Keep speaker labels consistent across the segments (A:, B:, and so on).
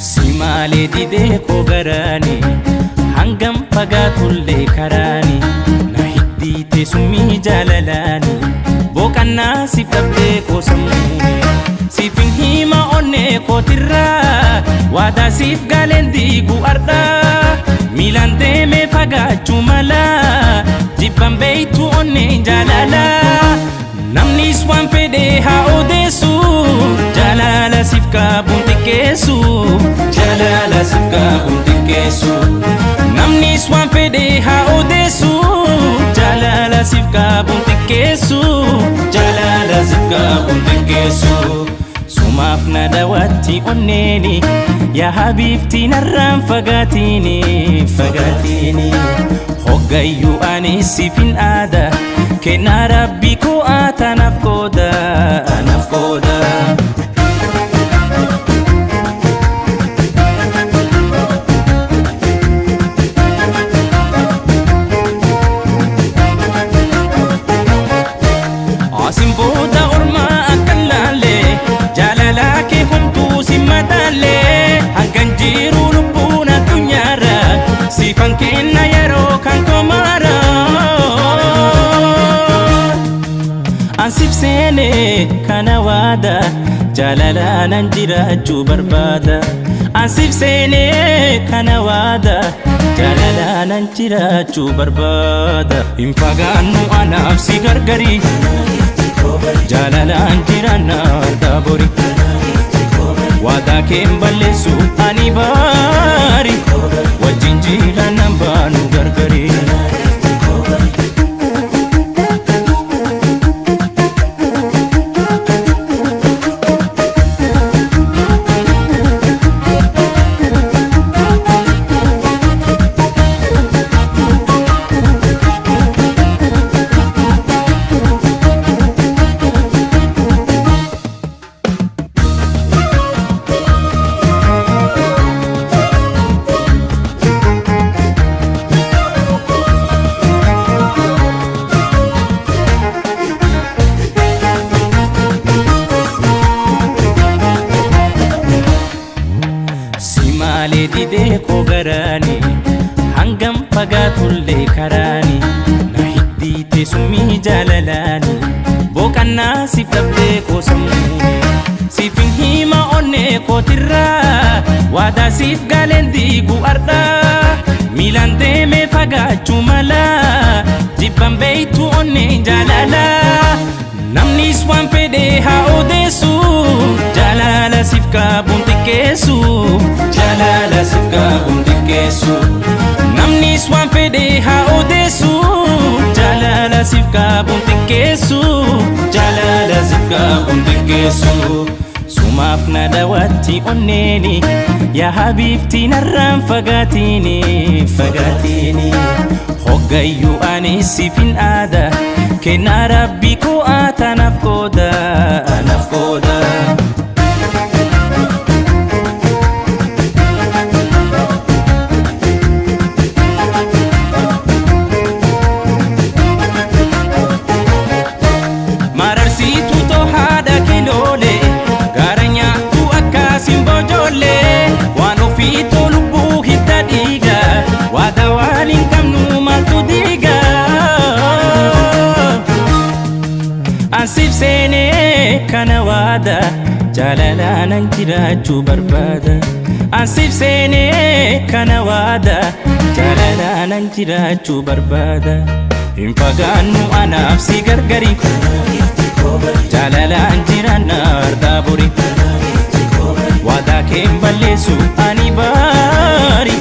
A: Si maalee didee koo garaani, hangam fagaatullee karaani, na hiddiite summii jaalalaani, boqannaa siif dhabdee koo sammuuni. Siifin hima onnee kootirraa, waadaa siif galeen diigu ardhaa, miilaan deemee fagaachuu mala, jibban beeytu onnee jaalalaa. Namnis waan fedhe haa odeessu, jaalala siif qabuun xiqqeessu, jaalala siif qabuun xiqqeessu. Namnis waan fedhe haa odeessu, jaalala siif qabuun xiqqeessu, jaalala siif qabuun xiqqeessu. Sumaaf na daawwatti onneeni, yaa habiibti narraan fagaatiini, fagaatiini. Hoggayyuu ani siifin aada, kennaa rabbi koo atanaaf qooda, anaaf qooda. Asin booda ormaa akka laalle, jaalalaa kee homtuu si madaalle, hangan jiru lubbuun addunyaarra siifan kenna yeroo kan komaara. Ansiif seene kana waada, jaalalaanan jiraachuu barbaada. Ansiif seene kana waada, jaalalaanan jiraachuu barbaada. Hin fagaannu anaaf si gargari, jaalalaan jiraanna ardaa bori. Waadaa kee hin balleessu ani baari, wajjin jiraannan baanu gargari. Si maalee didee koo garaani, hangam fagaatullee karaani, na hiddiite summii jaalalaani, boqannaa siif dhabdee koo sammuuni. Siifin hima onnee kootirraa, waadaa siif galeen diigu ardhaa, miilaan deemee fagaachuu mala, jibban beeytu onnee jaalalaa. Namnis waan fedhe haa odeessu, jaalala siif qabuun xiqqeessu, jaalala siif qabuun xiqqeessu. Namnis waan fedhe haa odeessu, jaalala siif qabuun xiqqeessu, jaalala siif qabuun xiqqeessu. Sumaaf na daawwatti onneeni, yaa habiibti narraan fagaatiini, fagaatiini. Hoggayyuu ani siifin aada, kennaa rabbi koo atanaaf qooda, anaaf qooda. Mararsiituu too haadha kiloolee, gaara nyaattu akkasiin bojoollee, waan ofiitoo lubbuu hidda dhiiga, waadaa waan hin qabnu maaltu diiga. Ansiif seenee kana waada, jaalalaanan jiraachuu barbaada. Ansiif seenee kana waada, jaalalaanan jiraachuu barbaada. Hin fagaannu anaaf si gargari, jaalalaan jiraanna ardaa bori. Waadaa kee hin balleessu ani baari,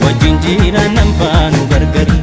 A: wajjin jiraannan baanu gargari.